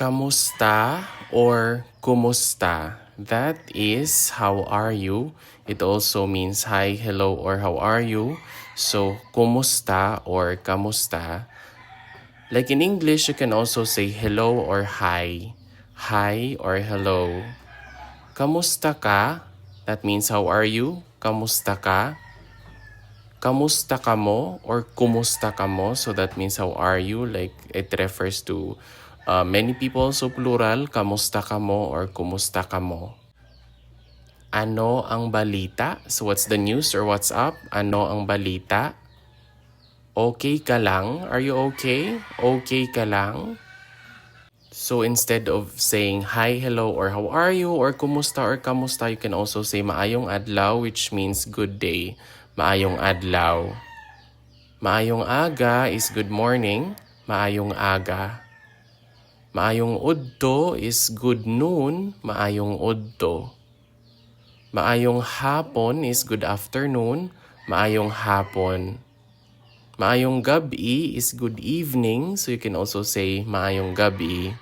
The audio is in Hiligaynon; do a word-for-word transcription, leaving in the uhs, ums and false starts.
Kamusta or kumusta? That is, how are you? It also means hi, hello, or how are you? So, kumusta or kamusta? Like in English, you can also say hello or hi. Hi or hello. Kamusta ka? That means, how are you? Kamusta ka? Kamusta kamo or kumusta kamo? So that means, how are you? Like, it refers to uh, many people, so plural, kamusta kamo or kumusta kamo? Ano ang balita? So what's the news or what's up? Ano ang balita? Okay ka lang? Are you okay? Okay ka lang? So instead of saying hi, hello, or how are you, or kumusta or kamusta, you can also say maayong adlaw, which means good day. Maayong adlaw. Maayong aga is good morning. Maayong aga. Maayong udto is good noon. Maayong udto. Maayong hapon is good afternoon. Maayong hapon. Maayong gab-i is good evening. So you can also say maayong gab-i.